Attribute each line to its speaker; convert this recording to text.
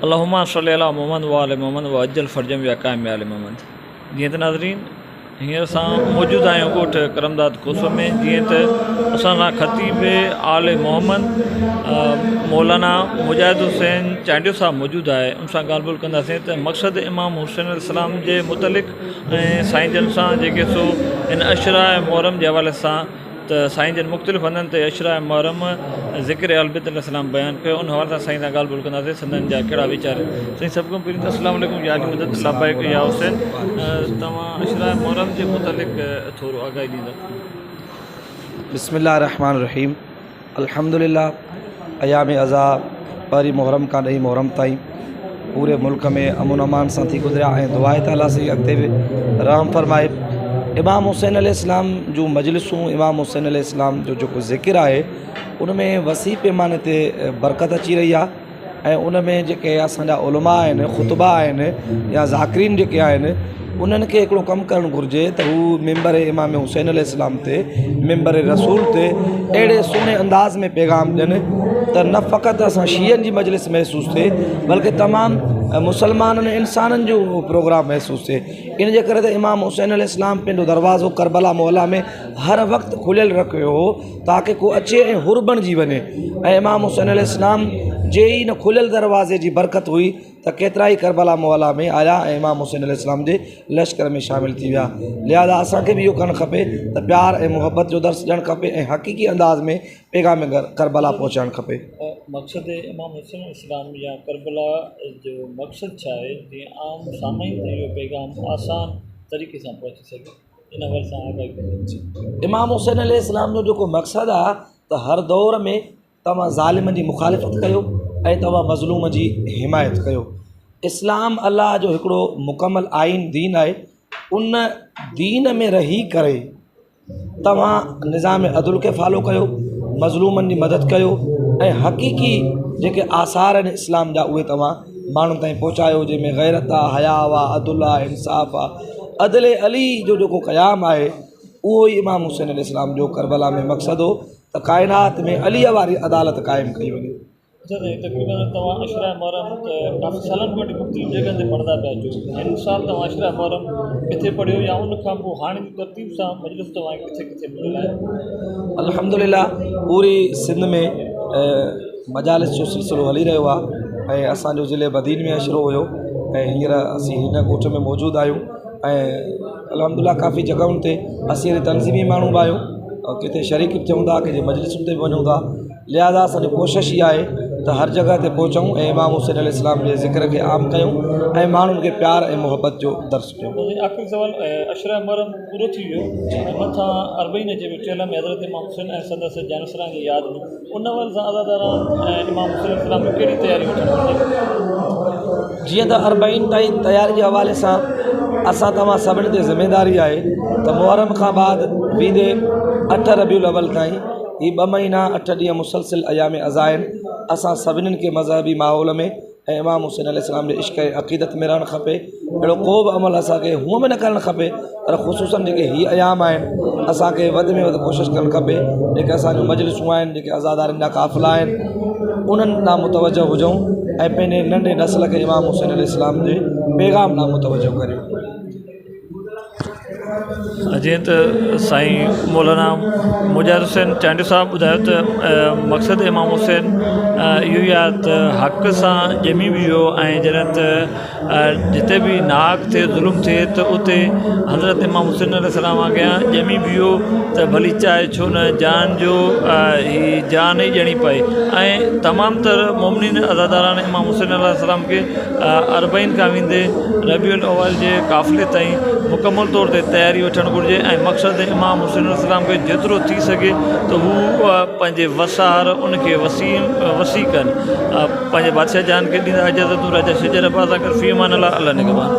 Speaker 1: اللهم صل علي محمد وآل محمد وعجل فرجهم يا قائم آل محمد. جيئن ته ناظرين هينئر اسان موجود آهيون ڳوٺ ڪرمداد کوسو ۾ جيئن ته اسان سان خطيب آل محمد مولانا مجاهد حسين چانڊيو صاحب موجود آهي ان سان ڳالهه ٻولهه ڪنداسين ته مقصد امام حسين عليه السلام جي متعلق ۽ سائين جن سان جيڪي سو ان عشراء محرم جي حوالي سان ته سائين جن مختلف هنڌن تي عشراء محرم ذڪر اهل بيت عليه السلام بيان ڪيو ان حوالي سان سائين سان ڳالهه ٻولهه ڪنداسين سندن جا ڪهڙا ويچار سائين سڀ کان پهرين ته السلام عليڪم يا علي مدد لبيڪ يا حسين توهان عشراء محرم جي متعلق ٿورو آگاهي ڏيندا.
Speaker 2: بسم الله الرحمن الرحيم الحمد لله ايام عزا پهرين محرم کان ڏهين محرم تائين پوري ملڪ ۾ امن امان سان ٿي گذريا ۽ دعا آهي ته الله سائين اڳتي به رحم فرمائي امام حسين عليه السلام جون مجلسون امام حسين عليه السلام جو جيڪو ذڪر آهي ان ۾ وسيع پيماني تي برڪت اچي رهي آهي ۽ ان ۾ جيڪي اسان جا علماء آهن خطبا آهن يا ذاڪرين جيڪي آهن انهن کي هڪڙو ڪم ڪرڻ گهرجي ته هو منبر امام حسين عليه السلام تي منبر رسول تي اهڙي سهڻي انداز ۾ پيغام ڏين ته نه فقط اسان شيعن جي مجلس محسوس ٿئي بلڪه تمام مسلمانن انسانن جو اهو پروگرام محسوس ٿئي ان جي ڪري ته امام حسين عليه السلام پنهنجو دروازو ڪربلا معليٰ ۾ هر وقت کليل رکيو هو تاڪه ڪو اچي ۽ حر بڻجي وڃي ۽ امام حسين عليه السلام جي ئي ان کليل دروازي جي برڪت هئي ته ڪيترائي ڪربلا معليٰ ۾ آيا ۽ امام حسين عليه السلام جي لشڪر ۾ شامل ٿي ويا لهٰذا اسان کي به اهو ڪرڻ کپي ته پيار ۽ محبت جو درس ڏيڻ کپي ۽ حقيقي انداز ۾ پيغام ڪربلا پهچائڻ کپي.
Speaker 1: مقصد امام حسين عليه السلام يا ڪربلا جو مقصد ڇا آهي جيئن عام سامعين تائين اهو پيغام آسان طريقي سان پهچي سگهي ان حوالي سان آگاهي ڪريو.
Speaker 2: امام حسين عليه السلام جو جيڪو مقصد آهي ته هر دور ۾ توهان ظالم جي مخالفت ڪيو ۽ توهان مظلوم جي حمايت ڪيو. اسلام الله جو هڪڙو مڪمل آئين دين آهي ان دين ۾ رهي ڪري توهان نظام عدل کي فالو ڪيو مظلومن جي مدد ڪيو ۽ حقيقي جيڪي آثار آهن اسلام جا اهي توهان ماڻهن تائين پهچايو جنهن ۾ غيرت آهي حياء آهي عدل آهي انصاف آهي عدل علي جو جيڪو قيام آهي اهو ئي امام حسين عليه السلام جو ڪربلا ۾ مقصد هو ته ڪائنات ۾ عليء واري عدالت قائم ڪئي وڃي.
Speaker 1: اچا سائين تقريبن توهان عشره محرم ته ڪافي سالن کان وٺي مختلف جڳهن تي پڙهندا پيا اچو هن سال توهان عشره محرم ڪٿي پڙهيو يا ان کان پوء هاڻي جي ترتيب سان مجلس توهان کي ڪٿي ڪٿي مليل آهي.
Speaker 2: الحمدلله پوري سنڌ ۾ مجالس جو سلسلو هلي رهيو آهي ۽ اسان جو ضلعي بدين ۾ عشرو هيو ۽ هينئر اسين هن ڳوٺ ۾ موجود آهيون ۽ الحمدلله ڪافي جڳهين تي اسين وري تنظيمي ماڻهو به آهيون ڪٿي شريڪ به ٿيون ٿا ڪٿي مجلسن تي به وڃون ٿا لهٰذا اسان جي ڪوشش اها آهي ته هر جڳهه تي پهچون ۽ امام حسين عليه السلام جي ذڪر کي عام ڪيون ۽ ماڻهن کي پيار ۽ محبت جو درس ڏيون.
Speaker 1: آخري سوال عشره محرم پورو ٿي ويو ۽ مٿان اربعين اچي ويو چيلهه ۾ حضرت امام حسين ۽ سندس جانثارن جي ياد ۾ ان حوالي سان عزاداران ۽ امام حسين عليه السلام جون ڪهڙي تياري وٺڻ گهرجي؟
Speaker 2: جيئن ته اربعين تائين تياري جي حوالي سان اسان توهان سڀني تي ذميداري آهي ته محرم کان بعد ويندي اٺ ربيع الاول تائين هي ٻه مهينا اٺ ڏينهن مسلسل ايام عزا آهن اسان سڀني کي مذهبي ماحول ۾ ۽ امام حسين عليه السلام جي عشق ۽ عقيدت ۾ رهڻ کپي اهڙو ڪو به عمل اسان کي هونء به نه ڪرڻ کپي پر خصوصن جيڪي هي ايام آهن اسان کي وڌ ۾ وڌ ڪوشش ڪرڻ کپي جيڪي اسان جون مجلسون آهن جيڪي عزادارين جا قافلا آهن انهن ڏانهن متوجه هجون ۽ پنهنجي ننڍي نسل کي امام حسين عليه السلام جي پيغام ڏانهن متوجه ڪريون.
Speaker 1: جيئن ته سائين مولانا مجاهد حسين چانڊيو صاحب ٻڌايو ته مقصد امام حسين اهو ئي آهي ته حق سان ڄمي به ويو ۽ جڏهن ته جتي به ناحق ٿئي ظلم ٿئي ته اتي حضرت امام حسين عليه السلام اڳيان ڄمي به ويو ته ڀلي چاهي ڇو نه جان جو هي جان ئي ڏيڻي پئي ۽ تمام تر مومنين عزاداران امام حسين عليه السلام کي اربعين کان ويندي ربيع الاول جي قافلي تائين مڪمل طور تي تياري وٺڻ گهرجي ۽ مقصد امام حسين عليه السلام کي جيترو ٿي سگهي ته هو پنهنجي وس آهر ان کي وسيع وسيع ڪن پنهنجي بادشاهه جان کي ڏيندا اجازتون راجا شجر عباس سان گڏ في امان الله الله نگهبان.